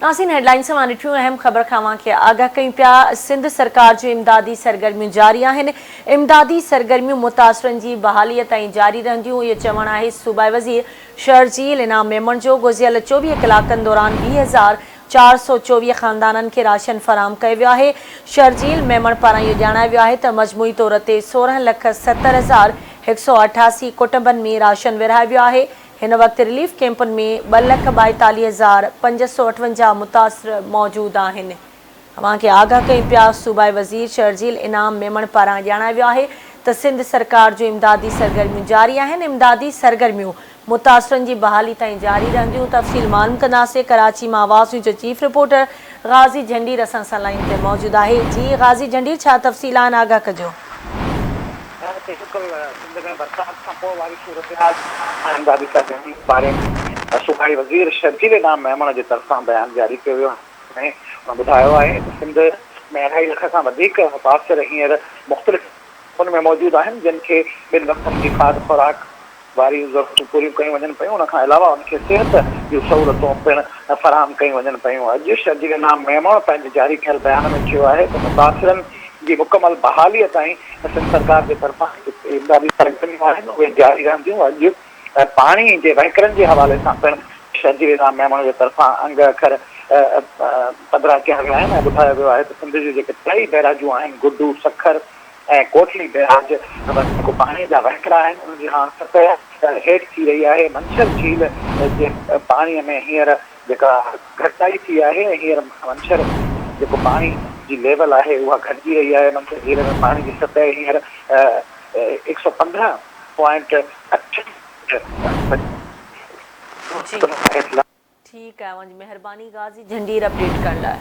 ناظرين هيڊلائنز اوهان ڏٺيون اهم خبر کان اوهان کي آگاهه ڪيون پيا سنڌ سرڪار جون امدادي سرگرميون جاري آهن امدادي سرگرميون متاثرن جي بحالي تائين جاري رهنديون اهو چوڻ آهي صوبائي وزير شرجيل انعام ميمڻ جو گذريل 24 ڪلاڪن دوران 20,424 خاندانن کي راشن فراهم ڪيو ويو آهي شرجيل ميمڻ پاران اهو ڄاڻايو ويو آهي ته مجموعي طور تي 16 لک 70 هزار 188 ڪٽنبن ۾ راشن ورهايو ويو آهي هن وقت رليف ڪيمپن ۾ ٻه لک 42,558 متاثر موجود آهن. اوهان کي آگاهه ڪيون پيا صوبائي وزير شرجيل انعام ميمڻ پاران ڄاڻايو ويو آهي ته سنڌ سرڪار جون امدادي سرگرميون جاري آهن، امدادي سرگرميون متاثرن جي بحالي تائين جاري رهنديون، تفصيل معلوم ڪنداسين، ڪراچي مان آواز نيوز جو چيف رپورٽر غازي جهنڊير اسان سان لائين تي موجود آهي، جي غازي جهنڊير ڇا تفصيل آهن آگاهه ڪجو. بلڪل سنڌ ۾ برسات کان پوء واري صورتحال ۽ امدادي سرگرمين باري ۾ صوبائي وزير شرجيل انعام ميمڻ جي طرفان بيان جاري ڪيو ويو آهي هن ٻڌايو آهي ته سنڌ ۾ اڍائي لک کان وڌيڪ متاثر هينئر مختلف ڪئمپن ۾ موجود آهن جن کي ٻن وقتن جي کاڌ خوراڪ واريون ضرورتون پوريون ڪيون وڃن پيون، ان کان علاوه ان کي صحت جون سهولتون پڻ فراهم ڪيون وڃن پيون. اڄ شرجيل انعام ميمڻ پنهنجي جاري ڪيل بيان ۾ چيو آهي ته متاثرن جي مڪمل بحالي تائين سنڌ سرڪار جي طرفان جيڪي امدادي سرگرميون آهن اهي جاري رهنديون. اڄ پاڻي جي وهڪرن جي حوالي سان پڻ شرجيل انعام ميمڻ جي طرفان انگ اکر پڌرا ڪيا ويا آهن ۽ ٻڌايو ويو آهي ته سنڌ جون جيڪي ٽئي بئراجون آهن گڊو، سکر، ۽ ڪوٽلي بئراج وٽ جيڪو پاڻي جا وهڪرا آهن انهن جي هاڻ سطح هيٺ ٿي رهي آهي، منڇر جهيل جي پاڻي ۾ هينئر جيڪا گهٽتائي ٿي آهي ۽ هينئر منڇر جيڪو پاڻي جي ليول آهي اها گهٽجي رهي آهي، منڇر جهيل ۾ پاڻي جي سطح هينئر 115 پوائنٽ اٺ جي ٺيڪ آهي اوهان جي مهرباني غازي جهنڊير اپڊيٽ ڪرڻ لاء.